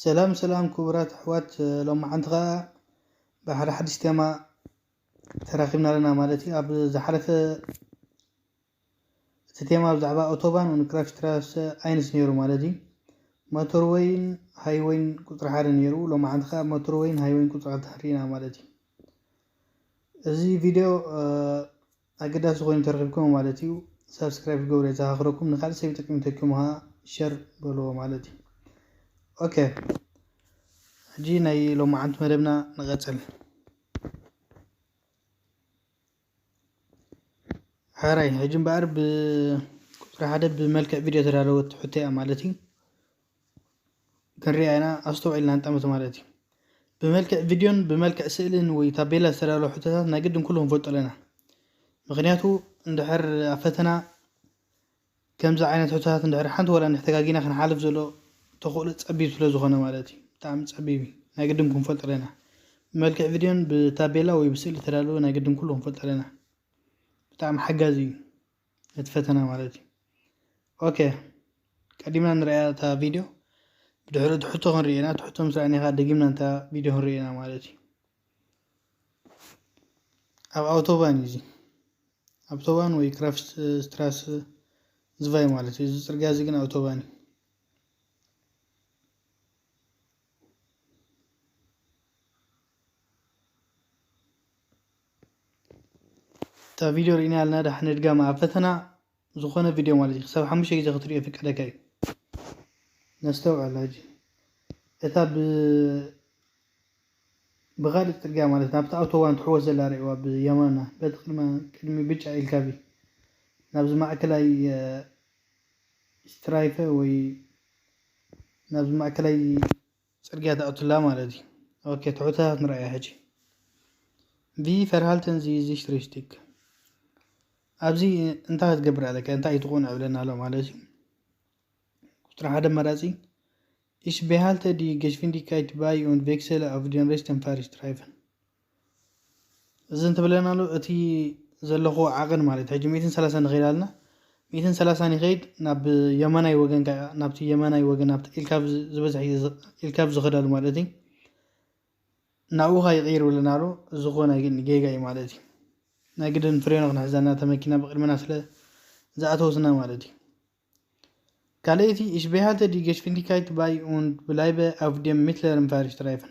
ሰላም ሰላም ክቡራት ኣሕዋት፣ ሎማዓንቲ ኸኣ ብሓደ ሓድሽ ቴማ ተራኺብና ኣለና ማለት እዩ። ኣብ ዝሓለፈ እቲ ቴማ ብዛዕባ ኣውቶባን ኦን ክራፍሽትራሰ ኣይንስ ነይሩ ማለት እዩ። ሞተርወይን ሃይወይን ቁጽሪ ሓደ ነይሩ፣ ሎማዓንቲ ኸኣ ሞተርወይን ሃይወይን ቁጽሪ ክልተ ርኢና ማለት እዩ። እዚ ቪድዮ ኣገዳሲ ኮይኑ ተረኺብኩም ማለት እዩ። ሳብስክራይብ ግበሩ፣ የዘኻኽረኩም። ንካልእ ሰብ ይጠቅም ተኩም ኸኣ ሸር በልዎ ማለት እዩ። ኦኬ፣ ሕጂ ናይ ሎማዓንቲ መደብና ንቐጽል። ሕራይ ሕጂ እምበኣር ብቁፅሪ ሓደ ብመልክዕ ቪድዮ ተዳለወት ሕቶ እያ ማለት እዩ። ክንሪኣ ኢና ኣስተውዒልና ንጠምት ማለት እዩ። ብመልክዕ ቪድዮን ብመልክዕ ስእልን ወይ ታቤላ ዝተዳለወ ሕቶታት ናይ ግድን ኩሉ ክንፈልጦ ኣለና። ምክንያቱ እንድሕር ኣብ ፈተና ከምዚ ዓይነት ሕቶታት እንድሕር ሓንቲ ወላ እንድሕር ተጋጊና ክንሓልፍ ዘሎ ተኽእሎ ጸቢብ ስለ ዝኾነ ማለት እዩ። ብጣዕሚ ጸቢብ እዩ። ናይ ግድን ክንፈልጦ ኣለና። ብመልክዕ ቪድዮን ብታቤላ ወይ ብስእሊ ተዳለወ ናይ ግድን ኩሉ ክንፈልጦ ኣለና። ብጣዕሚ ሓጋዚ እዩ ነቲ ፈተና ማለት እዩ። ኦኬ፣ ቀዲምና ንሪኣ እታ ቪድዮ። ብድሕሪ እቲ ሕቶ ክንርኢ ኢና። እቲ ሕቶ ምስ ረኣና ከዓ ደጊምና እታ ቪድዮ ክንርኢ ኢና ማለት እዩ። ኣብ ኣውቶባን እዩ እዚ። ኣውቶባን ወይ ክራፍት ስትራስ ዝቫይ ማለት እዩ። እዚ ጽርግያ እዚ ግን ኣውቶባን እዩ። እታ ቪድዮ ርኢና ኣለና። ዳሕ ንድጋማ ኣብ ፈተና ዝኾነ ቪድዮ ማለት እዩ። ክሳብ ሓሙሽተ ግዜ ክትሪኦ ይፍቀደካ እዩ። ነስተውዕል ሕጂ። እታ ብ-፣ ብኻልእ ጽርግያ ማለት ናብቲ ኣውቶባን ትሕወስ ዘላ ርእዋ ብየማና፣ በቲ ቅድማ-፣ ቅድሚ ብጫ ኢልካ ቢ-፣ ናብዚ ማእከላይ፣ እ፣ ስትራይፈ ወይ ናብዚ ማእከላይ ጽርግያ ትኣቱላ ማለት እዩ። ኦኬ፣ ትሑታት ንረኣያ ሕጂ። ቪ ፈርሃልተን ዚ ዚሽ ሪስቲክ። ኣብዚ እንታይ ክትገብር ኣለካ? እንታይ እዩ ትቑንዕ ብለና ኣሎ ማለት እዩ። ቁጽሪ ሓደ መራጺ፣ Ich behalte die Geschwindigkeit bei und wechsle auf den Rest im Fahrstreifen። እዚ እንትብለና ኣሎ እቲ ዘለኹ ዓቐን ማለት ሕጂ ሚእትን ሰላሳን ንኸይድ ኣለና። ሚእትን ሰላሳን ይኸይድ ናብ የማናይ ወገን ከኣ፣ ናብቲ የማናይ ወገን ናብቲ ኢልካ ብ-፣ ዝበዝሕ እዩ ዝ-፣ ኢልካ ብዝኸዳሉ ማለት እዩ። ናብኡ ኸኣ ይቕይር ብለና ኣሎ። እዚ ኾ ናይ ግን ጌጋ እዩ ማለት እዩ። ናይ ግድን ፍሬኖ ክንሕዘና እታ መኪና ብቕድመና ስለ ዝኣተወትና ማለት እዩ። ካልኣይቲ፣ Ich behalte die Geschwindigkeit bei und bleibe auf dem mittleren Fahrstreifen።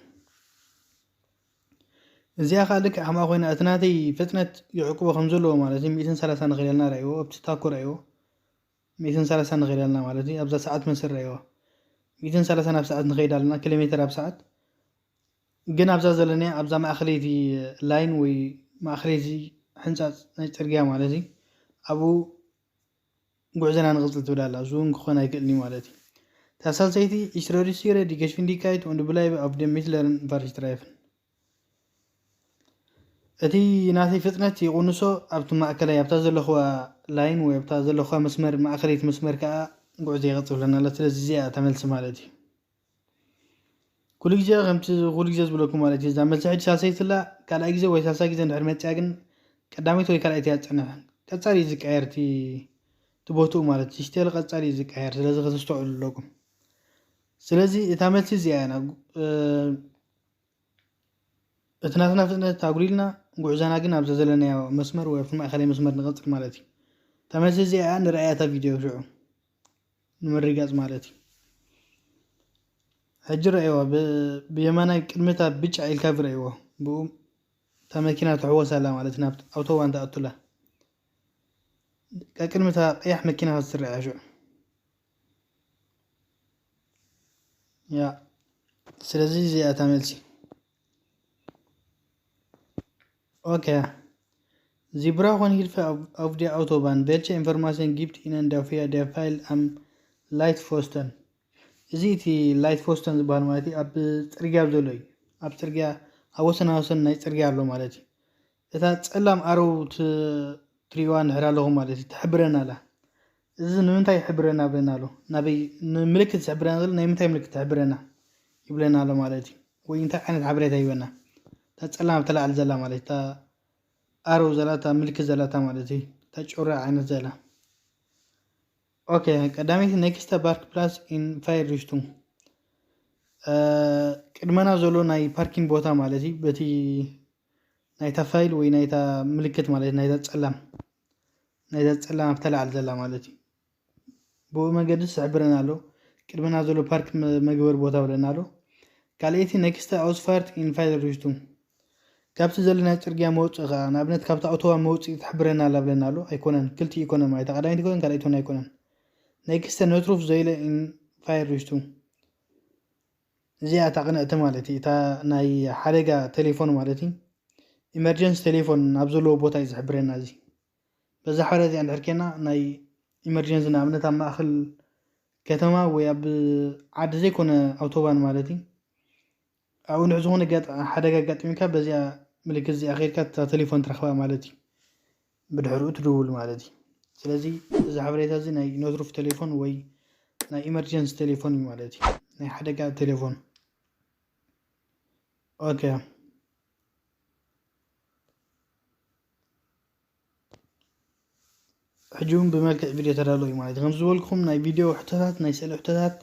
እዚኣ ኸኣ ልክዕ ከምኣ ኮይና እቲ ናተይ ፍጥነት ይዕቅቦ ከም ዘለዎ ማለት እዩ። ሚእትን ሰላሳን ንኸይድ ኣለና ረእይዎ፣ ኣብቲ ታኮ ረእይዎ። ሚእትን ሰላሳን ንኸይድ ኣለና ማለት እዩ። ኣብዛ ሰዓት መስር ረእይዎ። ሚእትን ሰላሳን ኣብ ሰዓት ንኸይድ ኣለና፣ ኪሎ ሜትር ኣብ ሰዓት። ግን ኣብዛ ዘለናያ፣ ኣብዛ ማእኸለይቲ ላይን ወይ ማእኸለይቲ ሕንጻጽ ናይ ጽርግያ ማለት እዩ። ኣብኡ ጉዕዞና ንቕጽል ትብል ኣላ። እዚ እውን ክኾን ኣይክእልን እዩ ማለት እዩ። እታ ሳልሰይቲ፣ Ich reduziere die Geschwindigkeit und bleibe auf dem mittleren Fahrstreifen። እቲ ናተይ ፍጥነት ይቕንሶ፣ ኣብቲ ማእከላይ፣ ኣብታ ዘለኽዋ ላይን ወይ ኣብታ ዘለኽዋ መስመር፣ ማእከለይቲ መስመር ከኣ ጉዕዞ ይቐጽል ኣለና። ስለዚ እዚኣ እያ እታ መልሲ ማለት እዩ። ኩሉ ግዜ ከምቲ ኩሉ ግዜ ዝብለኩም ማለት እዩ። እዛ መልሲ ሕጂ ሳልሰይቲ ኣላ፣ ካልኣይ ግዜ ወይ ሳልሳይ ግዜ እንድሕር መጽያ ግን ቀዳመይቲ ወይ ካልኣይቲ እያ ትጸንሕ። ቀጻሊ እዩ ዝቀየር እቲ፣ እቲ ቦትኡ ማለት እዩ። ስቴል ቀጻሊ እዩ ዝቀየር። ስለዚ ከተስተውዕሉ ኣለኩም። ስለዚ እታ መልሲ እዚኣ እያ። እ፣ እቲ ናትና ፍጥነት ኣጉዲልና ጉዕዞና ግን ኣብዛ ዘለናዮ መስመር ወይ ኣብቲ ማእከላይ መስመር ንቐጽል ማለት እዩ። እታ መልሲ እዚኣ እያ፣ ንረኣያ እታ ቪድዮ ሽዑ ንምርጋጽ ማለት እዩ። ሕጂ ረኣይዋ፣ ብ-፣ ብየማናይ ቅድሚታ ብጫ ኢልካ ብረእይዎ፣ ብኡ እታ መኪና ትሕወስ ኣላ ማለት እዩ፣ ናብቲ ኣውቶባን ትኣቱላ። ቀቅድሚታ ቀያሕ መኪና ክትስርዕ እያ ሽዑ። ያ፣ ስለዚ እዚኣ እታ መልሲ። ኦኬ። Sie brauchen Hilfe auf, auf der Autobahn. Welche Informationen gibt Ihnen dafür der Pfeil am Leitpfosten? እዚ እቲ ላይት ፖስተን ዝበሃል ማለት እዩ፣ ኣብ ጽርግያ ዘሎ እዩ። ኣብ ጽርግያ፣ ኣብ ወሰና ወሰን ናይ ጽርግያ ኣሎ ማለት እዩ። እታ ጸላም ኣረው ት-፣ ትሪእዋ እንድሕር ኣለኹም ማለት እዩ፣ ትሕብረና ኣላ። እዚ ንምንታይ ይሕብረና ብለና ኣሎ? ናበይ፣ ንምልክት ዝሕብረና ዘሎ ናይ ምንታይ ምልክት ትሕብረና ይብለና ኣሎ ማለት እዩ። ወይ እንታይ ዓይነት ሓበሬታ ይበና? እታ ጸላም ኣብ ተላዕል ዘላ ማለት እዩ፣ እታ ኣረው ዘላ፣ እታ ምልክት ዘላ እታ ማለት እዩ፣ እታ ጩራ ዓይነት ዘላ። ኦኬ፣ ቀዳመይቲ፣ Nächster Parkplatz in vier Richtung። ቅድመና ዘሎ ናይ ፓርኪን ቦታ ማለት እዩ። በቲ ናይታ ፋይል ወይ ናይታ ምልክት ማለት ናይታ ጸላም ናይታ ጸላም ኣብታ ላዕሊ ዘላ ማለት እዩ። ብኡ መገዲ ዝሕብረና ኣሎ። ቅድመና ዘሎ ፓርክ መግበር ቦታ ብለና ኣሎ። ካልኣይቲ ነክስተ ኣውስፋርት ኢንፋይል ሪስቱ ካብቲ ዘለና ጽርግያ መውፅእ ከዓ ንኣብነት ካብቲ ኣውቶባ መውፅእ ትሕብረና ኣላ ብለና ኣሎ። ኣይኮነን፣ ክልቲኡ ኣይኮነን ማለት ቀዳሚት ኣይኮነን ካልኣይት ኣይኮነን። ነክስተ ነትሩፍ ዘይለ ኢንፋይል ሪስቱ እዚኣ እታ ቅንዕቲ ማለት እዩ። እታ ናይ ሓደጋ ቴሌፎን ማለት እዩ። ኢመርጀንሲ ቴሌፎን ኣብ ዘለዎ ቦታ እዩ ዝሕብረና። እዚ በዛ ሓበሬታ እዚኣ እንድሕር ኬና ናይ ኢመርጀንሲ ንኣብነት ኣብ ማእኸል ከተማ ወይ ኣብ ዓዲ ዘይኮነ ኣውቶባን ማለት እዩ ኣብኡ ንዕ ዝኾነ ሓደጋ ኣጋጢሚካ በዚኣ ምልክት እዚኣ ከይድካ እታ ቴሌፎን ትረኽባ ማለት እዩ። ብድሕሪኡ ትድውል ማለት እዩ። ስለዚ እዚ ሓበሬታ እዚ ናይ ኖትሩፍ ቴሌፎን ወይ ናይ ኢመርጀንሲ ቴሌፎን እዩ ማለት እዩ። ናይ ሓደጋ ቴሌፎን። ኦኬ። ሕጂ እውን ብመልክዕ ቪድዮ ተዳሎ እዩ ማለት እዩ። ከም ዝበልኩም ናይ ቪድዮ ሕቶታት ናይ ስእሊ ሕቶታት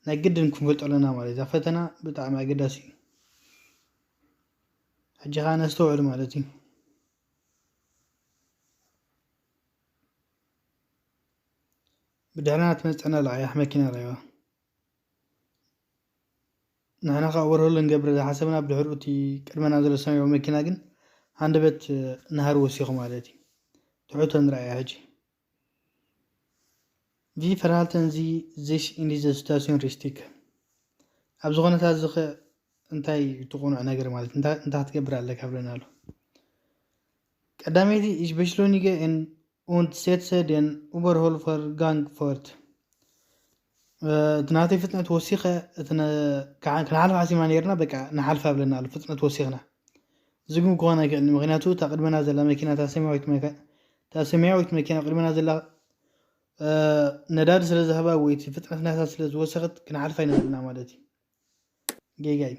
ናይ ግድን ክንፈልጦ ኣለና ማለት እዩ። እዛ ፈተና ብጣዕሚ ኣገዳሲ እዩ። ሕጂ ከዓ ነስተውዕል ማለት እዩ። ብድሕርና ትመፀና ለዓያሕ መኪና ረይዋ ንሕና ከዓ ወርሆሎ ንገብር ዝሓሰብና ብድሕሪኡ እቲ ቅድመና ዘሎ ሰማያዊ መኪና ግን ሃንደበት ናሃር ወሲኹ ማለት እዩ። ትሑቶ ንረኣያ ሕጂ ቪ ፈርሃልተን ዚ ዚሽ ኢንዲ ዘ ስታሲዮን ሪስቲክ ኣብ ዝኾነታት ዝኸ እንታይ ትቑኑዕ ነገር ማለት እንታይ ክትገብር ኣለካ ብለና ኣሎ። ቀዳመይቲ ich beschleunige und setze den Überholvorgang fort። እቲ ናተይ ፍጥነት ወሲኸ ክንሓልፍ ሓሲብና ነርና በቃ ንሓልፍ ኣብለና ኣሎ ፍጥነት ወሲኽና። እዚ ግን ክኾን ኣይክእልን ምክንያቱ እታ ቅድመና ዘላ መኪና እታ ሰማያዊት መኪና ቅድመና ዘላ ነዳዲ ስለ ዝሃባ ወይ ፍጥነት ናታ ስለ ዝወሰኸት ክንሓልፍ ኣይንኽእልና ማለት እዩ። ጌጋ እዩ።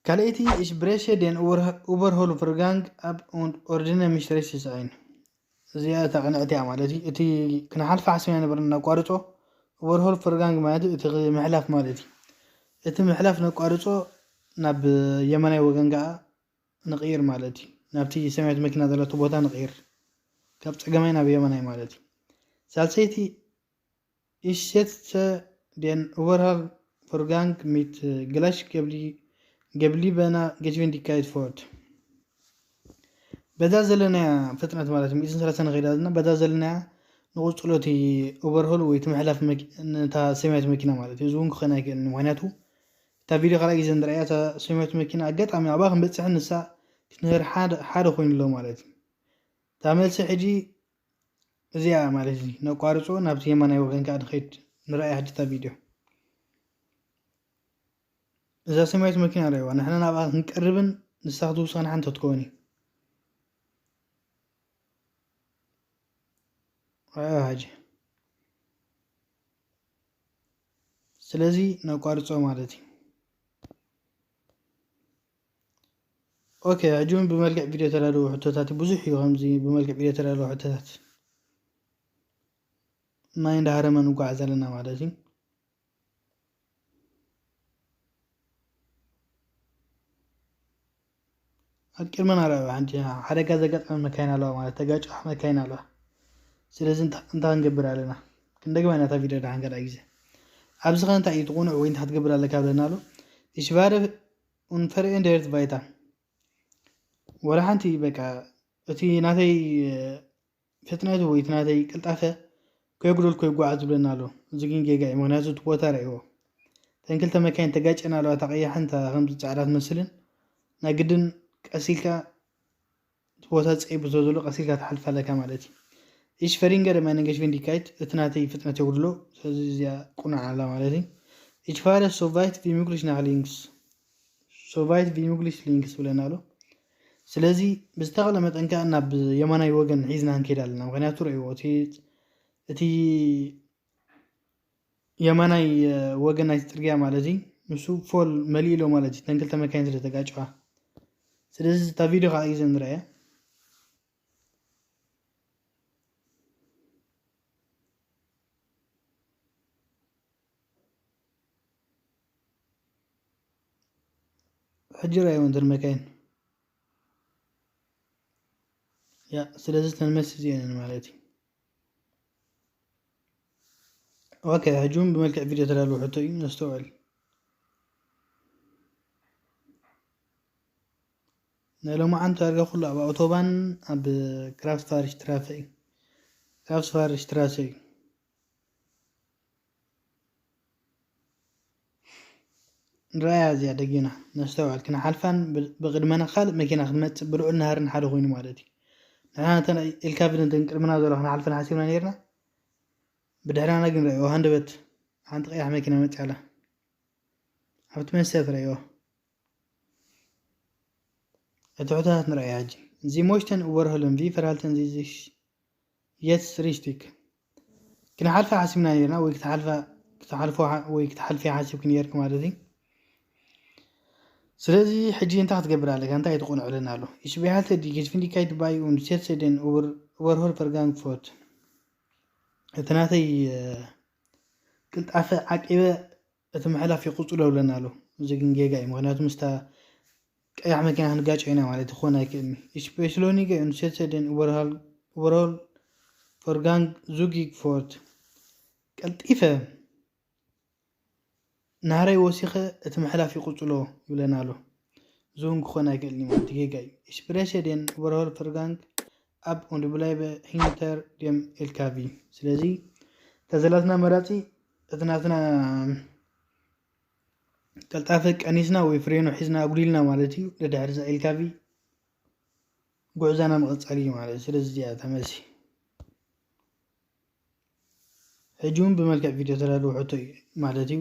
ካልኣይቲ ich breche den Überholvorgang ab und ordne mich rechts ein። እዚኣ እታ ቅንዕቲ እያ ማለት እዩ። እቲ ክንሓልፋ ሓሲብና ነበርና ነቋርጾ። Überholvorgang ማለት እቲ ምሕላፍ ማለት እዩ። እቲ ምሕላፍ ነቋርጾ ናብ የማናይ ወገን ከዓ ንቕይር ማለት እዩ። ናብቲ ሰማያዊት መኪና ዘለቶ ቦታ ንቕይር። ካብ ጸገማይ ናብ የማናይ ማለት እዩ። ሳልሰይቲ Ich setze den Überholvorgang mit gleich gebliebener Geschwindigkeit fort። በዛ ዘለናያ ፍጥነት ማለት ሚእትን ሰላሳ ንኸይዳ ዘለና በዛ ዘለናያ ንቕፅሎ እቲ ኦቨርሆል ወይ እቲ ምሕላፍ ነታ ሰማያዊት መኪና ማለት እዩ። እዚ እውን ክኾን ኣይክእልን ምክንያቱ እታ ቪድዮ ካልኣይ ግዜ ንረኣያ እታ ሰማያዊት መኪና ኣጋጣሚ ኣብኣ ክንበፅሕን ንሳ ክትንህር ሓደ ኮይኑ ኣሎ ማለት እዩ። እታ መልሲ ሕጂ እዚኣ ማለት እዚ ነቋርጾ ናብቲ የማናይ ወገን ከዓ ንኸይድ ንረኣያ ሕጂ እታ ቪድዮ እዛ ሰማያዊት መኪና ረእዋ ንሕና ናብኣ ክንቀርብን ንሳ ክትውስኸና ሓንቲ ክትከውን እዩ ረእዋ ሕጂ ስለዚ ነቋርጾ ማለት እዩ ኦኬ ሕጂ እውን ብመልክዕ ቪድዮ ተዳለዉ ሕቶታት ብዙሕ እዩ ከምዚ ብመልክዕ ቪድዮ ተዳለዉ ሕቶታት ማይ እንዳሃረመ ንጓዓዝ ኣለና ማለት እዩ ኣብ ቅድመና ረኣዩ ሓንቲ ሓደጋ ዘጋጥመን መካይን ኣለዋ ማለት ተጋጭዋ መካይን ኣለዋ ስለዚ እንታይ ክንገብር ኣለና ክንደግማ ኢና እታ ቪድዮ ደሓን ካልኣይ ግዜ ኣብዚ ከ እንታይ እዩ ትቑኑዕ ወይ እንታይ ክትገብር ኣለካ ብለና ኣሎ Ich werde unverändert weiter ወላ ሓንቲ በቃ እቲ ናተይ ፍጥነቱ ወይ እቲ ናተይ ቅልጣፈ ከይጉደል ከይጓዓዝ ዝብለና ኣሎ እዚ ግን ጌጋ እዩ ምክንያቱ እቲ ቦታ ረእይዎ እተን ክልተ መካይን ተጋጨን ኣለዋ እታ ቀያሕን እታ ከምዚ ፃዕዳ ትመስልን ናይ ግድን ቀስ ኢልካ እቲ ቦታ ፀይቡ ስለ ዘሎ ቀስ ኢልካ ትሓልፍ ኣለካ ማለት እዩ Ich verringere meine Geschwindigkeit እቲ ናተይ ፍጥነት የጉድሎ ስለዚ እዚኣ ቁኑዕ ኣላ ማለት እዩ Ich fahre so weit wie möglich nach links so weit wie möglich links ብለና ኣሎ ስለዚ ብዝተኸለ መጠን ከዓ ናብ የማናይ ወገን ሒዝና ክንከይድ ኣለና ምክንያቱ ርእይዎ እቲ የማናይ ወገን ናይቲ ፅርግያ ማለት እዩ ንሱ ፎል መሊእሎ ማለት እዩ ተን ክልተ መካይን ስለ ተጋጭዋ ስለዚ እታ ቪድዮ ከዓ እዩ ዘንረያ ሕጂ ራእይዎ እንትን መካይን። ያ ስለዚ ተንመስ እዚአን ማለት እዩ። ኦኬ፣ ሕጂ እውን ብመልክዕ ቪድዮ ተዳለወ ሕቶ እዩ፣ ነስተውዕል። ናይ ሎማዓንቲ ዳርጋ ኩሉ ኣብ ኣውቶባን ኣብ ክራፍትፋርሽ ትራፈ እዩ። ክራፍትፋርሽ ትራሰ እዩ። ንረኣያ እዚኣ ደጊና ነስተውዕል። ክንሓልፋን ብ-፣ ብቕድመና ካልእ መኪና ክትመጽእ ብልዑል ናህርን ሓደ ኮይኑ ማለት እዩ። ንሕና ነተን ኤልካቪን ነተን ቅድመና ዘሎ ክንሓልፈን ሓሲብና ነይርና። ብድሕራና ግን ረኣይዎ ሃንደበት ሓንቲ ቀያሕ መኪና መጽያ ኣላ። ኣብቲ መስትያት ረኣይዎ። እቲ ሕቶታት ንረኣያ ሕጂ። ዚ ሞሽተን ኡበርሆልን ቪ ፈርሃልተን ዚ ዚሽ የትስ ሪሽቲክ። ክንሓልፋ ሓሲብና ነይርና ወይ ክትሓልፋ፣ ክትሓልፎ ሓ-፣ ወይ ክትሓልፊ ሓሲብክ ነይርክ ማለት እዩ። ስለዚ ሕጂ እንታይ ክትገብር ኣለካ? እንታይ ተቆንዕለና ኣሎ? Ich behalte die Geschwindigkeit bei und setze den Über-፣ Überholvorgang fort። እቲ ናተይ፣ እ፣ ቅልጣፈ ዓቂበ እቲ ምሕላፍ ይቕጽሎ ኣለና ኣሎ። እዚ ግን ጌጋ እዩ። ምኽንያቱ ምስታ ቀያሕ መኪና ክንጋጨ ኢና ማለት ክኾን ኣይክእልን። Ich beschleunige und setze den Überhol-፣ Überholvorgang zügig fort። ቀልጢፈ ናህረይ ወሲኸ እቲ ምሕላፍ ይቕጽሎ ይብለና ኣሎ። እዚ እውን ክኾን ኣይክእልን እዩ ማለት ጌጋ እዩ። Ich breche den Überholvorgang ab und bleibe hinter dem ኤልካቪ። ስለዚ እታ ዘላትና መራጺ እቲ ናትና ቀልጣፈ ቀኒስና ወይ ፍሬኑ ሒዝና ኣጉዲልና ማለት እዩ። ደድሕሪ እዛ ኤልካቪ ጉዕዛና መቐጸሊ እዩ ማለት እዩ። ስለዚ እዚኣ እታ መልሲ። ሕጂ እውን ብመልክዕ ቪድዮ ተዳለወ ሕቶ እዩ ማለት እዩ።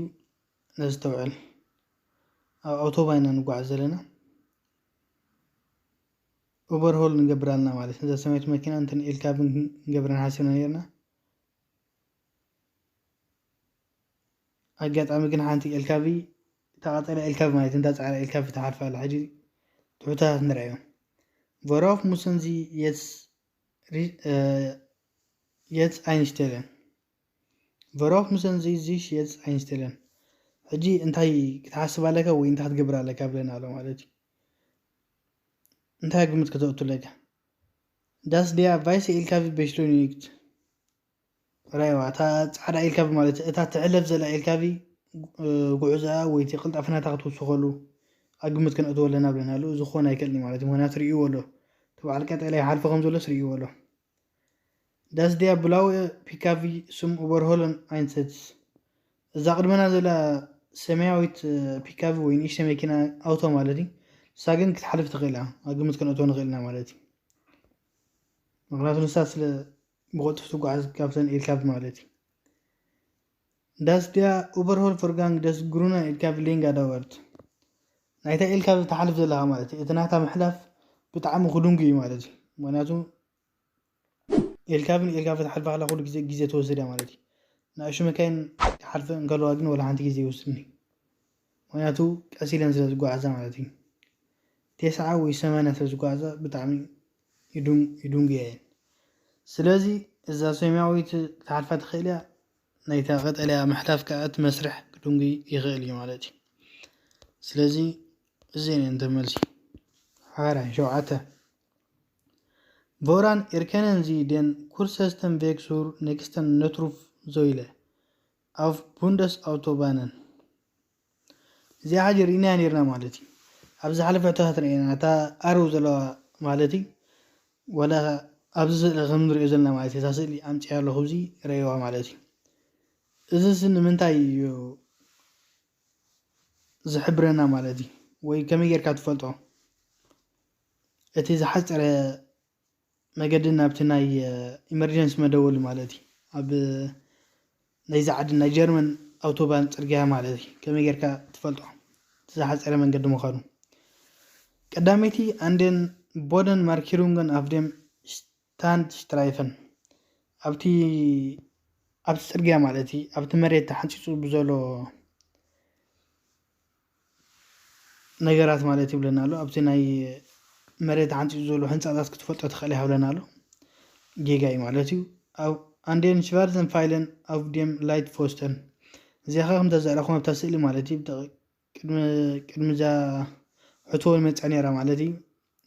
ነስተውዕል። ኣብ ኣውቶባይ ኢና ንጓዓዝ ዘለና። ኡበርሆል ንገብር ኣለና ማለት እዩ። እዛ ሰማያዊት መኪና እንትን ኤልካቪን ክንገብረን ሓሲብና ነይርና። ኣጋጣሚ ግን ሓንቲ ኤልካቪ፣ እታ ቀጠልያ ኤልካቪ ማለት እንዳ ጻዕዳ ኤልካቪ ትሓልፍ ኣላ። ሕጂ ትሑታት ንርኣዮም። Worauf müssen Sie jetzt ሪ-፣ እ፣ jetzt einstellen? Worauf müssen Sie sich jetzt einstellen? ሕጂ እንታይ ክትሓስብ ኣለካ ወይ እንታይ ክትገብር ኣለካ ብለና ኣሎ ማለት እዩ። እንታይ ግምት ከተእቱ ኣለካ? Das der weiße ኤልካቪ beschleunigt። ራይዋ፣ እታ ጻዕዳ ኤልካቪ ማለት እታ ትሕለፍ ዘላ ኤልካቪ፣ እ፣ ጉዕዞኣ ወይ እቲ ቅልጣፈናታ ክትውስኸሉ ኣብ ግምት ከነእትዎ ኣለና ብለና ኣሎ። እዚ ክኾን ኣይክእልን እዩ ማለት እዩ። ምኽንያቱ ርእይዎ ኣሎ። እቲ በዓል ቀጠልያ ይሓልፎ ከም ዘሎስ ርእይዎ ኣሎ። Das der blaue ፒካቪ zum Überholen einsetzt። እዛ ቅድመና ዘላ ሰማያዊት፣ እ፣ ፒካቪ ወይ ንእሽተ መኪና ኣውቶ ማለት እዩ። ንሳ ግን ክትሓልፍ ትኽእል እያ። ኣብ ግምት ከነእትዎ ንኽእል ኢና ማለት እዩ። ምኽንያቱ ንሳ ስለ ብቕልጡፍ ትጓዓዝ ካብተን ኤልካቪ ማለት እዩ። Das der Überholvorgang des grünen ኤልካቪ länger dauert። ናይታ ኤልካቪ ትሓልፍ ዘለኻ ማለት እዩ። እቲ ናታ ምሕላፍ ብጣዕሚ ክዱንጉ እዩ ማለት እዩ። ምኽንያቱ ኤልካቪ ንኤልካቪ ትሓልፍ ከላ ኩሉ ግዜ ግዜ ትወስድ እያ ማለት እዩ። ንኣሽቱ መካይን ክሓልፈ እንከለዋ ግን ወላ ሓንቲ ግዜ ይወስድኒ። ምኽንያቱ ቀስ ኢለን ስለ ዝጓዓዛ ማለት እዩ። ተስዓ ወይ ሰማንያ ስለ ዝጓዓዛ ብጣዕሚ ይዱን-፣ ይዱንጉያ እየን። ስለዚ እዛ ሰማያዊት ክትሓልፋ ትኽእል እያ። ናይታ ቀጠልያ ምሕላፍ ከኣ እቲ መስርሕ ክዱንጉይ ይኽእል እዩ ማለት እዩ። ስለዚ እዚ እየን እንተ መልሲ። ሓራይ ሸውዓተ። Woran erkennen Sie den kürzesten Weg zur nächsten Notrufsäule auf Bundesautobahnen? እዚኣ ሕጂ ርኢናያ ነይርና ማለት እዩ። ኣብ ዝሓለፈ ሕቶታት ርኢና እታ ኣረው ዘለዋ ማለት እዩ። ወላ ኣብዚ ስእሊ ከም ንሪኦ ዘለና ማለት እዩ። እዛ ስእሊ ኣምፅያ ኣለኹ፣ እዚ ረእይዋ ማለት እዩ። እዚስ ንምንታይ እዩ ዝሕብረና ማለት እዩ? ወይ ከመይ ጌርካ ትፈልጦ? እቲ ዝሓፀረ መገዲ ናብቲ ናይ፣ እ፣ ኢመርጀንሲ መደወሊ ማለት እዩ። ኣብ፣ እ፣ ናይዚ ዓዲ ናይ ጀርመን ኣውቶባን ጽርግያ ማለት እዩ። ከመይ ጌርካ ትፈልጦ? እቲ ዝሓጸረ መንገዲ ምዃኑ። ቀዳመይቲ፣ an den Boden Markierungen auf dem Standstreifen። ኣብቲ፣ ኣብቲ ጽርግያ ማለት እዩ። ኣብቲ መሬት ተሓንጺጹ ብዘሎ ነገራት ማለት ይብለና ኣሎ። ኣብቲ ናይ መሬት ተሓንጺጹ ዘሎ ህንጻታት ክትፈልጦ ትኽእል ኢኻ ይብለና ኣሎ። ጌጋ እዩ ማለት እዩ። ኣብ an den schwarzen Pfeilen auf dem Leitpfosten። እዚኣ ኸ ከም ተዘዕረኹም ኣብታ ስእሊ ማለት እዩ። ብጠ-፣ ቅድሚ፣ ቅድሚ እዛ ሕቶ እውን መፅኣ ነይራ ማለት እዩ።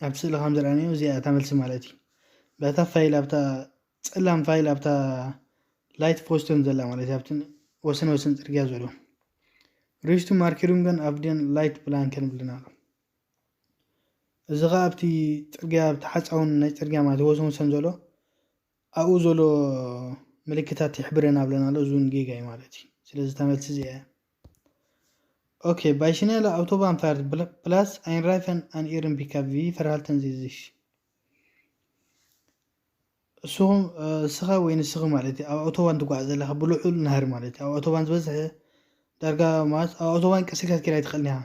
ኣብቲ ስእሊ ከም ዝረኣናዮ እዚኣ እታ መልሲ ማለት እዩ። በታ ፋይል ኣብታ ፀላም ፋይል ኣብታ ላይት ፖስትን ዘላ ማለት እዩ። ኣብቲ ወሰን ወሰን ፅርግያ ዘሎ ሪሽቱ ማርኪሩንገን ኣብደን ላይት ብላንከን ይብለና ኣሎ። እዚ ኸዓ ኣብቲ ፅርግያ ኣብቲ ሓፃውን ናይ ፅርግያ ማለት ወሰን ወሰን ዘሎ ኣብኡ ዘሎ ምልክታት ይሕብረና ብለና ኣሎ። እዚ እውን ጌጋ እዩ ማለት እዩ። ስለዚ እታ መልሲ እዚኣ እያ። Okay, bei schneller Autobahnfahrt bl- platzt ein Reifen an Ihrem Pkw. Wie verhalten Sie sich? እስኹም እ፣ እስኻ ወይ ንስኺ ማለት እዩ ኣብ ኣውቶባን ትጓዓዝ ዘለኻ ብልዑል ናህሪ ማለት እዩ። ኣብ ኣውቶባን ዝበዝሐ ዳርጋ ማለት ኣብ ኣውቶባን ቀስ ኢልካ ክትከይድ ኣይትኽእልን ኢኻ።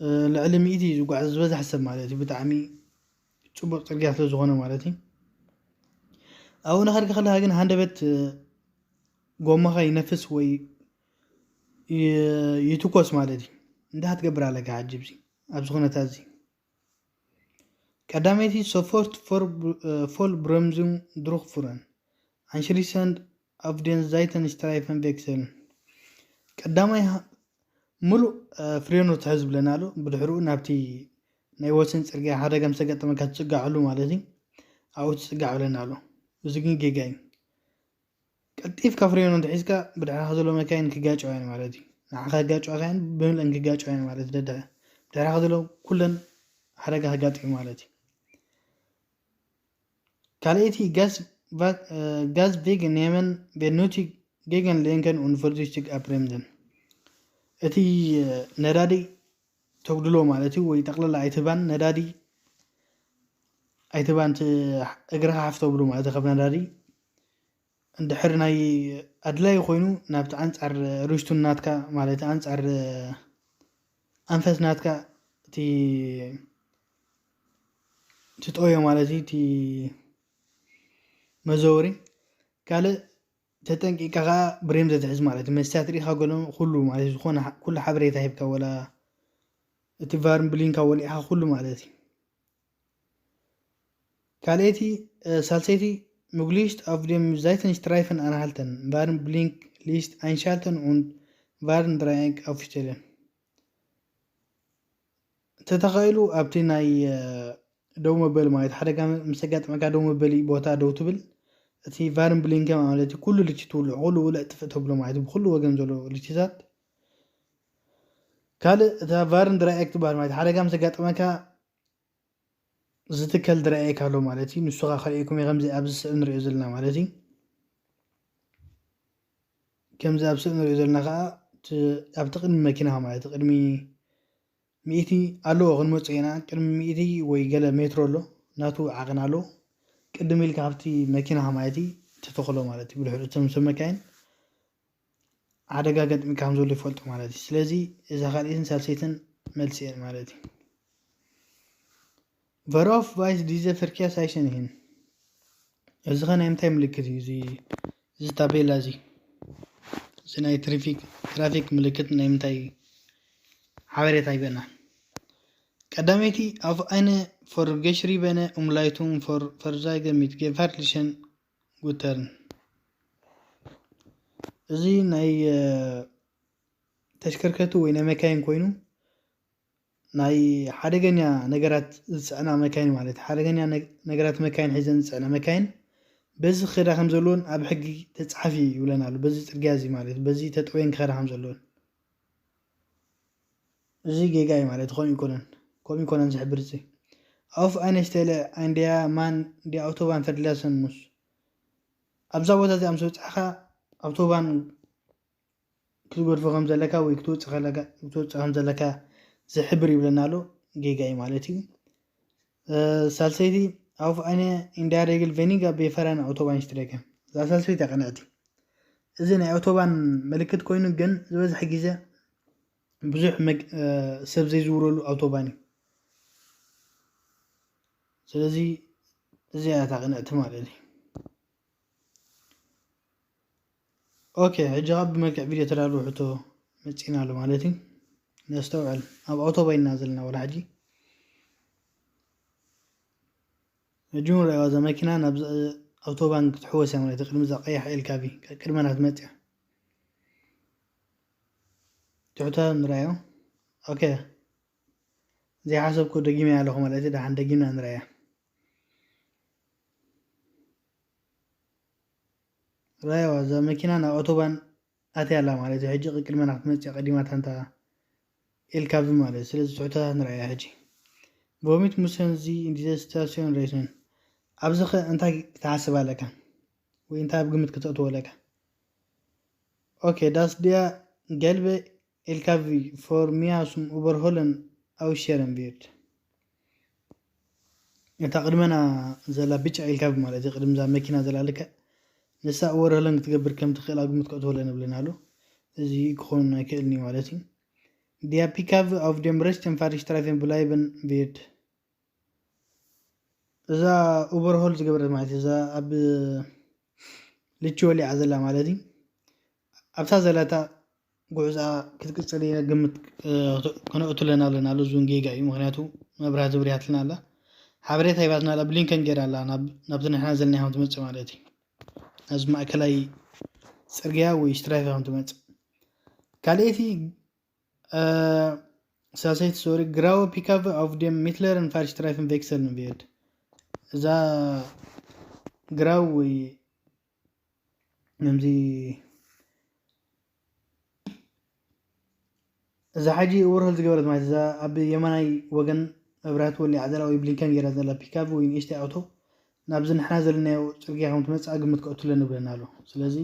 እ፣ ልዕሊ ሚእቲ እዩ ዝጓዓዝ ዝበዝሐ ሰብ ማለት እዩ። ብጣዕሚ ፅቡቕ ፅርግያ ስለ ዝኾነ ማለት እዩ። ኣብኡ እናኸድካ ከለኻ ግን ሃንደበት እ፣ ጎማኻ ይነፍስ ወይ ይ- ይትኮስ ማለት እዩ። እንታይ ክትገብር ኣለካ ሕጂ ኣብዚ ኣብዚ ኩነታት እዚ? ቀዳመይቲ sofort vor vollbremsung durchführen. Anschliessend auf den Seitenstreifen wechseln. ቀዳማይ ሃ- ሙሉእ እ፣ ፍሬኖ ትሕዝ ብለና ኣሎ። ብድሕሪኡ ናብቲ ናይ ወሰን ፅርግያ ሓደጋ ምስ ኣጋጠመካ ትፅጋዐሉ ማለት እዩ። ኣብኡ ትፅጋዕ ብለና ኣሎ። እዚ ግን ጌጋ እዩ። ቀልጢፍካ ፍሬኖ እንተሒዝካ ብድሕሪኻ ዘሎ መካይን ክጋጨዋ እየን ማለት እዩ። ንዓኻ ክጋጨዋካ እየን፣ ብምልአን ክጋጨዋ እየን ማለት እዩ። ደድሕሪ ብድሕሪኻ ዘሎ ኩለን ሓደጋ ክጋጥም ማለት እዩ። ካልኣይቲ ጋዝ ቫ- እ፣ ጋዝ ቬገን ኔመን ቬኑቲ ጌገን ሌንከን ኡን ፎርዚሽቲግ ኣብሬምዘን። እቲ እ፣ ነዳዲ ተጉድሎ ማለት እዩ፣ ወይ ጠቕላላ ኣይትህባን ነዳዲ ኣይትህባን፣ ት- እግርኻ ሓፍ ተብሉ ማለት እዩ ካብ ነዳዲ። እንድሕር ናይ ኣድላይ ኮይኑ ናብቲ ኣንጻር ርሽቱን ናትካ ማለት ኣንጻር ኣንፈስ ናትካ እቲ ትጠዮ ማለት እዩ እቲ መዘወሪ። ካልእ ተጠንቂቕካ ከዓ ብሬም ዘትሕዝ ማለት እዩ። መስትያት ርኢኻ ገሎ ኩሉ ማለት እዩ። ዝኾነ ሓ- ኩሉ ሓበሬታ ሂብካ ወላ እቲ ቫርን ብሊንካ ወሊዕኻ ኩሉ ማለት እዩ። ካልኣይቲ ሳልሰይቲ ምግሊሽት ኣብ ደም ዛይተን ሽትራይፈን ኣንሃልተን ቫርን ብሊንክ ሊስት ኣይንሻልተን ኡን ቫርን ድራይንግ ኣፍሽተለን። ተተኻኢሉ ኣብቲ ናይ ደው መበሊ ማለት ሓደጋ ምስ ኣጋጠመካ ደው መበሊ ቦታ ደው ትብል። እቲ ቫርን ብሊንከ ማለት ኩሉ ልቺ ትውልዑ ኩሉ ውልዕ ጥፍእ ተብሎ ማለት ብኩሉ ወገን ዘሎ ልቺታት። ካልእ እታ ቫርን ድራይንግ ትበሃል ማለት ሓደጋ ምስ ኣጋጠመካ ዝትከል ድራኤክ ኣሎ ማለት እዩ። ንሱ ከዓ ከርእየኩም እየ። ከምዚ ኣብዚ ስእሊ ንሪኦ ዘለና ማለት እዩ። ከምዚ ኣብ ስእሊ ንሪኦ ዘለና ከዓ እቲ ኣብቲ ቅድሚ መኪናኻ ማለት ቅድሚ ሚእቲ ኣለዎ ክንመፅእ ኢና። ቅድሚ ሚእቲ ወይ ገለ ሜትሮ ኣሎ ናቱ ዓቕን ኣለዎ። ቅድም ኢልካ ካብቲ መኪናኻ ማለት እዩ ትተኽሎ ማለት እዩ። ብድሕሪኡ እቶም ሰብ መካይን ሓደጋ ገጥሚካ ከም ዘሎ ይፈልጡ ማለት እዩ። ስለዚ እዛ ካልኣይትን ሳልሰይትን መልሲ እየን ማለት እዩ። Worauf weist diese Verkehrszeichen hin? እዚ ኸ ናይ ምንታይ ምልክት እዩ? እዚ እዚ ታቤላ እዚ እዚ ናይ ትራፊክ ትራፊክ ምልክት ናይ ምንታይ ሓበሬታ ይበና? ቀዳመይቲ auf eine vorgeschriebene Umleitung vor Fahrzeuge mit gefährlichen Gütern። እዚ ናይ እ፣ ተሽከርከርቲ ወይ ናይ መካይን ኮይኑ ናይ ሓደገኛ ነገራት ዝፅዕና መካይን ማለት ሓደገኛ ነግ- ነገራት መካይን ሒዘን ዝፅዕና መካይን በዚ ክኸዳ ከም ዘለዎን ኣብ ሕጊ ተፃሓፊ ይብለና ኣሎ። በዚ ፅርግያ እዚ ማለት በዚ ተጠውየን ክኸዳ ከም ዘለዎን እዚ ጌጋ እዩ ማለት ከምኡ ይኮነን ከምኡ ይኮነን ዝሕብር እዚ auf eine Stelle an der man die Autobahn verlassen muss። ኣብዛ ቦታ እዚኣ ምስ በፃሕካ ኣውቶባን ክትገድፎ ከም ዘለካ ወይ ክትወፅእ ከለካ ክትወፅእ ከም ዘለካ ዝሕብር ይብለና ኣሎ። ጌጋ እዩ ማለት እዩ። ሳልሰይቲ auf eine in der Regel weniger befahrene Autobahnstrecke። እዛ ሳልሰይቲ ቅንዕቲ። እዚ ናይ ኣውቶባን ምልክት ኮይኑ ግን ዝበዝሐ ግዜ ብዙሕ ሰብ ዘይዝውረሉ ኣውቶባን እዩ። ስለዚ እዚኣ እታ ቅንዕቲ ማለት እዩ። ኦኬ፣ ሕጂ ካብ ብመልክዕ ቪድዮ ተዳልዎ ሕቶ መፂና ኣሎ ማለት እዩ። ነስተውዕል፣ ኣብ ኣውቶባይ ኢና ዘለና ወላ ሕጂ። ሕጂ ንሪኦ እዛ መኪና ናብ ኣውቶባን ክትሕወስ እያ ማለት እዩ። ቅድሚ እዛ ቀያሕ ኤልካቢ ቅድመና ትመፅያ ትሕቶ ንርኣዮ። ኦኬ፣ ዘይሓሰብኩ ደጊመያ ኣለኹ ማለት እዩ። ደሓን ደጊምና ንረኣያ። ረኣይዋ፣ እዛ መኪና ናብ ኣውቶባን ኣትያ ኣላ ማለት እዩ። ሕጂ ቅድመና ክትመጽእ ቀዲማታ እንታ ኤልካቪ ማለት እዩ። ስለዚ ትሕቶታት ንረኣያ ሕጂ። ቮሚት ሙሰንዚ ኢንዲዘስታሲዮን ሬስን። ኣብዚ ኸ እንታይ ክትሓስብ ኣለካ? ወይ እንታይ ኣብ ግምት ክተእትዎ ኣለካ? ኦኬ፣ ዳስ ዲያ ገልበ ኤልካቪ ፎር ሚያ ሱም ኡበርሆለን ኣውሸረን ቪርድ። እታ ቅድመና ዘላ ብጫ ኤልካቪ ማለት እዩ፣ ቅድም እዛ መኪና ዘላ ልክዕ ንሳ ኡበርሆለን ክትገብር ከም ትኽእል ኣብ ግምት ከእትወለን ንብለን ኣሎ። እዚ ክኸውን ኣይክእልን እዩ ማለት እዩ። ዲያ ፒካቭ ኣፍ ደም ረሽተን ፋሪሽ ትራይፈን ብላይበን ቪርድ። እዛ ኡበርሆል ዝገበረት ማለት እዩ፣ እዛ ኣብ ልቺ ወሊዓ ዘላ ማለት እዩ። ኣብታ ዘለታ ጉዕዛ ክትቅጽል እየ ግምት፣ እ፣ ክነእቱ ኣለና ኣለና ኣሎ። እዚ እውን ጌጋ እዩ፣ ምክንያቱ መብራህቲ ብሪሃትልና ኣላ። ሓበሬታ ሂባትና ኣላ፣ ብሊንከን ገይራ ኣላ፣ ናብ፣ ናብቲ ንሕና ዘለናዮ ከም ትመጽእ ማለት እዩ። ናብዚ ማእከላይ ጽርግያ ወይ ስትራይፍ ከም ትመጽእ። ካልኣይቲ፣ እ፣ ሳልሰይቲ፣ ሶሪ፣ ግራወ ፒካቭ ኣፍ ደም ሚትለርን ፋሪሽ ትራይፍን ቬክሰልን ቪርድ። እዛ ግራው ወይ ከምዚ እዛ ሕጂ ኡበርሆል ዝገበረት ማለት እዛ ኣብ የማናይ ወገን መብራህቲ ወሊዓ ዘላ ወይ ብሊንከን ገይራ ዘላ ፒካፕ ወይ ንእሽተይ ኣውቶ ናብዚ ንሕና ዘለናዮ ጽርግያ ከም ትመጽእ ግምት ከእትለን ንብለና ኣሎ። ስለዚ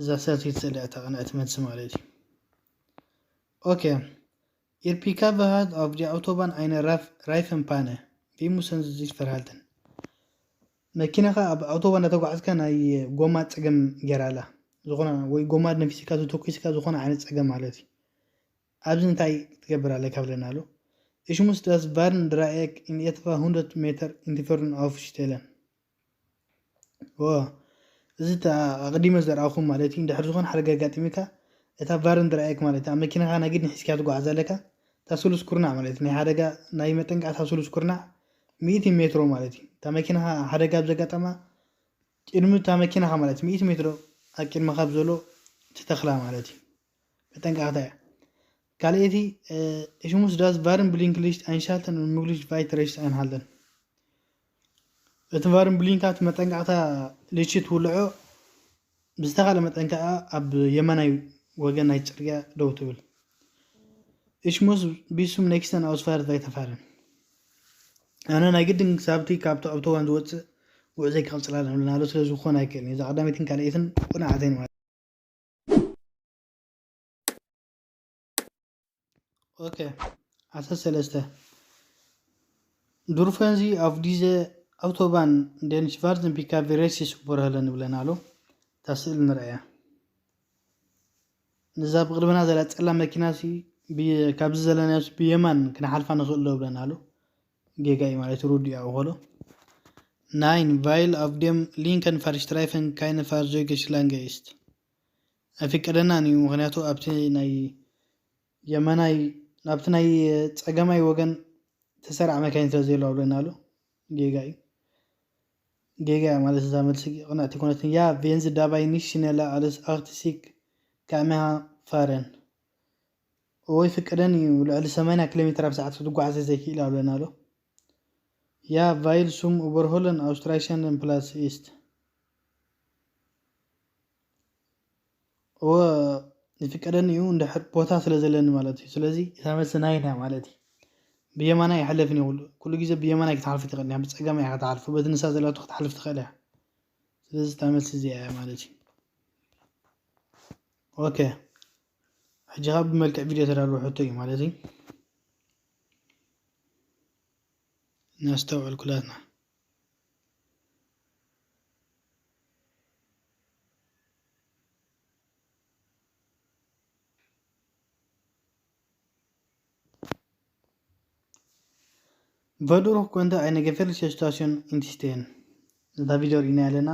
እዛ ሳልሰይቲ ስእሊ እታ ቅንዕቲ መልሲ ማለት እዩ። ኦኬ። Ihr Pkw hat auf der Autobahn eine Reif-, Reifenpanne. Wie müssen Sie sich verhalten? መኪናኻ ኣብ ኣውቶባን እናተጓዓዝካ ናይ ጎማ ጸገም ገይራ ኣላ። ዝኾነ ወይ ጎማ ነፊስካ ተተኩስካ ዝኾነ ዓይነት ጸገም ማለት እዩ። ኣብዚ እንታይ ክትገብር ኣለካ ብለና ኣሎ። Ich muss das Warndreieck in etwa hundert Meter Entfernung aufstellen. ዎ፣ እዚ እታ ኣቐዲመ ዘርኣኹም ማለት እዩ። እንድሕር ዝኾነ ሓደጋ ኣጋጢሙካ፣ እታ ቫርን ድራኤክ ማለት እታ መኪናኻ ናይ ግድን ሒዝካ ትጓዓዝ ኣለካ፣ እታ ስሉስ ኩርናዕ ማለት እዩ። ናይ ሓደጋ ናይ መጠንቀቕታ ስሉስ ኩርናዕ ሚእቲ ሜትሮ ማለት እዩ። እታ መኪናኻ ሓደጋ ኣብ ዘጋጠማ፣ ቅድሚ እታ መኪናኻ ማለት ሚእቲ ሜትሮ ኣብ ቅድመኻ ኣብ ዘሎ ትተኽላ ማለት እዩ። መጠንቀቕታ እያ። ካልኣይቲ፣ እ፣ Ich muss das Warnblinklicht einschalten und möglichst weit rechts einhalten. እቲ ቫርን ብሊንካ እቲ መጠንቀቕታ ልቺ ትውልዖ ብዝተኻለ መጠን ከኣ ኣብ የማናይ ወገን ናይ ጽርግያ ደው ትብል። Ich muss bis zum nächsten Ausfahrt weiterfahren. ኣነ ናይ ግድን ክሳብቲ ካብቲ ኣውቶባን ዝወጽእ ጉዕዘይ ክቕጽል ኣለኒ ኣሎ፣ ስለ ዝኾነ ኣይክእልን። እዛ ቀዳመይትን ካልኣይትን ቅኑዓተይን ማለት። ኦኬ፣ ዓሰርተ ሰለስተ። Dürfen Sie auf diese Autobahn den schwarzen Pkw rechts überholen ንብለና ኣሎ። እታ ስእሊ ንርኣያ። ነዛ ብቕድመና ዘላ ጸላም መኪናሲ ብ-፣ ካብዚ ዘለናዮስ ብየማን ክንሓልፋ ንኽእል ዶ ብለና ኣሎ። ጌጋ እዩ ማለት ርዱእ እዩ ኣውኸሎ። Nein, weil auf dem linken Fahrstreifen keine Fahrzeugschlange ist. ኣይፍቀደናን እዩ፣ ምኽንያቱ ኣብቲ ናይ የማናይ፣ ናብቲ ናይ ጸገማይ ወገን ተሰራዕ መካይን ስለ ዘየለዋ ብለና ኣሎ። ጌጋ እዩ። ጌጋ እያ ማለት እዛ መልሲ ቅንዕቲ ኣይኮነትን። Ja, wenn Sie dabei nicht schneller als achtzig km/h fahren. እዎ ይፍቀደን እዩ፣ ልዕሊ ሰማንያ ኪሎ ሜትር ኣብ ሰዓት ክትጓዓዝ ዘይክእል ብለና ኣሎ። Ja, weil zum Überholen ausreichend Platz ist. እዎ ይፍቀደኒ እዩ፣ እንድሕር ቦታ ስለ ዘለኒ ማለት እዩ። ስለዚ እታ መልሲ ናይና ማለት እዩ። ብየማናይ ኣይሓለፍን እዩ፣ ኩሉ፣ ኩሉ ግዜ ብየማናይ ክትሓልፍ ትኽእል እያ፣ ብጸጋማይ እያ ክትሓልፍ፣ በቲ ንሳ ዘለቶ ክትሓልፍ ትኽእል እያ። ስለዚ እታ መልሲ እዚኣ እያ ማለት እዩ። ኦኬ፣ ሕጂ ካብ ብመልክዕ ቪድዮ ተዳለወ ሕቶ እዩ ማለት እዩ። ነስተውዕል ኩላትና። Wodurch könnte eine gefährliche Situation entstehen? እዛ ቪድዮ ርኢና ኣለና።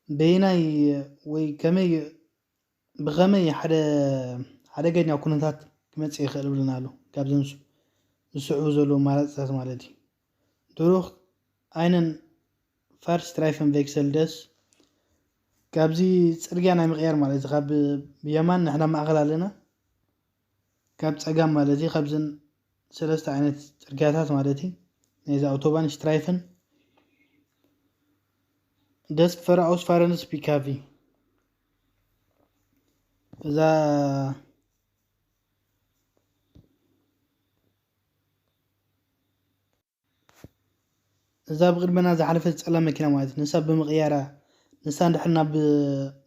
በየናይ ወይ ከመይ፣ ብኸመይ ሓደ ሓደገኛ ኩነታት ክመጽእ ይኽእል ብለና ኣሎ። ካብዘን ስ-፣ ዝስዕቡ ዘለዉ ኣማራጺታት ማለት እዩ። Durch einen Fahrstreifenwechsel des፣ ካብዚ ጽርግያ ናይ ምቕያር ማለት እዩ። ካብ ብየማን ንሕና ማእከል ኣለና፣ ካብ ጸጋም ማለት እዩ። ካብዘን ሰለስተ ዓይነት ጽርግያታት ማለት እዩ። ናይዚ ኣውቶባን ሽትራይፍን ደስ ፈራኦስ ፋረንስ ፒካቪ እዛ እዛ ብቕድመና ዝሓለፈት ጸላም መኪና ማለት ንሳ ብምቕያራ ንሳ እንድሕር ናብ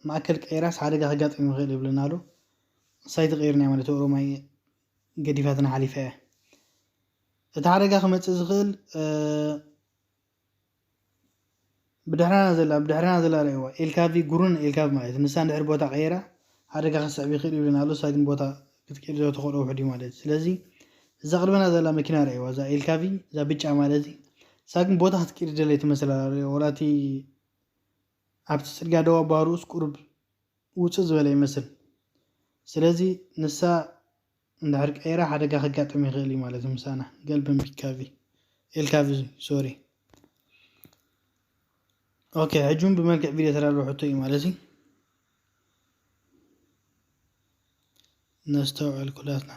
ማእከል ቀይራስ ሓደጋ ከጋጥም ይኽእል ይብለና ኣሎ። ንሳ ኣይትቐይርና ማለት ኦሮማይ ገዲፋትና ሓሊፋ እያ። እቲ ሓደጋ ክመጽእ ዝኽእል ብድሕረና ዘላ ብድሕረና ዘላ ረእዋ ኤልካቪ ጉሩን ኤልካቪ ማለት ንሳ እንድሕር ቦታ ቀይራ ሓደጋ ክስዕብ ይኽእል ይብለና ኣሎ። እሳ ግን ቦታ ክትቀይር ዘተኸእሎ ውሕድ እዩ ማለት እዩ። ስለዚ እዛ ቅድመና ዘላ መኪና ረእዋ እዛ ኤልካቪ እዛ ብጫ ማለት እዩ። እሳ ግን ቦታ ክትቀይር ደለ ትመስል ኣላ። ወላቲ ኣብቲ ጽርግያ ደው ኣባህርኡስ ቁሩብ ውጽእ ዝበለ ይመስል። ስለዚ ንሳ እንድሕር ቀይራ ሓደጋ ከጋጥም ይኽእል እዩ ማለት እዩ። ምሳና ገልብን ፒካቪ ኤልካቪ ሶሪ። ኦኬ ሕጂ እውን ብመልክዕ ቪድዮ ተዳለወ ሕቶ እዩ ማለት እዩ። ነስተውዕል ኩላትና።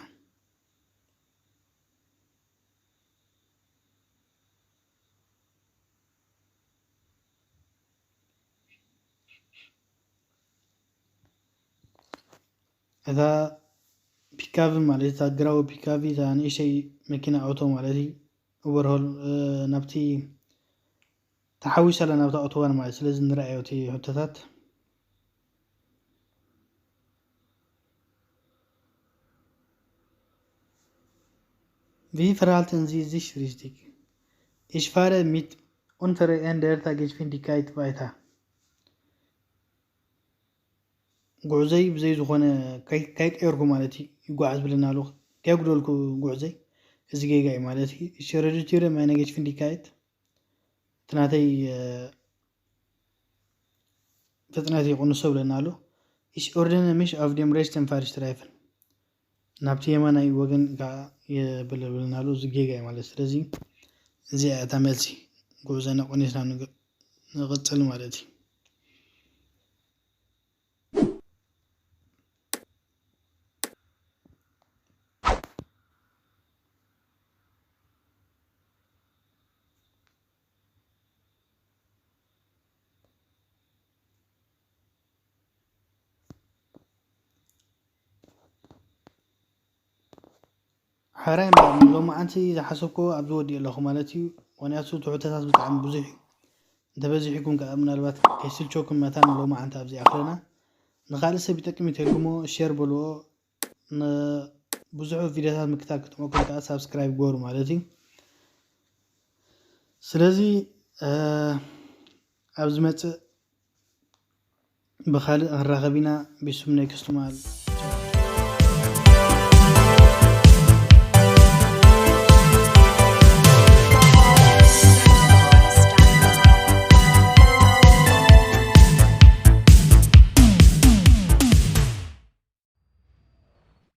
እታ ፒካቪ ማለት እታ ግራዊ ፒካቪ እታ ንእሽተይ መኪና ኣውቶ ማለት እዩ። ኦቨርሆል ናብቲ ተሓዊሳ ኣላ ናብታ ኣውቶባን ማለት ስለዚ ንረኣዮ እቲ ሕቶታት። Wie verhalten Sie sich richtig? Ich fahre mit unserer Geschwindigkeit weiter. ጉዕዘይ ብዘይ ዝኾነ ካይ- ካይቀየርኩ ማለት እዩ ይጓዓዝ ብለና ኣሎ። ከየጉደልኩ ጉዕዘይ እዚ ጌጋ እዩ ማለት እዩ። Ich reduziere meine Geschwindigkeit እቲ ናተይ ፍጥነት ይቕንሶ ብለና ኣሎ። Ich ordne mich auf dem rechten Fahrstreifen ናብቲ የማናይ ወገን ከዓ የብል ብለና ኣሎ። እዚ ጌጋ እዩ ማለት ስለዚ እዚኣ እታ መልሲ ጉዕዞና ቀኒስና ንግ- ንቕፅል ማለት እዩ። ሕራይ እምበር ንሎማዓንቲ ዝሓሰብክዎ ኣብዚ ወዲእ ኣለኹ ማለት እዩ። ምኽንያቱ ትሕተታት ብጣዕሚ ብዙሕ እዩ። እንተበዚሕኩም ከዓ ምናልባት ከይስልቸኩም መታን ንሎማዓንቲ ኣብዚ ኣኽለና። ንኻልእ ሰብ ይጠቅም ይተልኩሞ ሼር በልዎ። ንብዙሕ ቪድዮታት ምክታል ክጥመኩም ከዓ ሳብስክራይብ ግበሩ ማለት እዩ። ስለዚ ኣብ ዝመፅእ ብኻልእ ክንራኸብ ኢና። ቢሱም ኔክስት ማል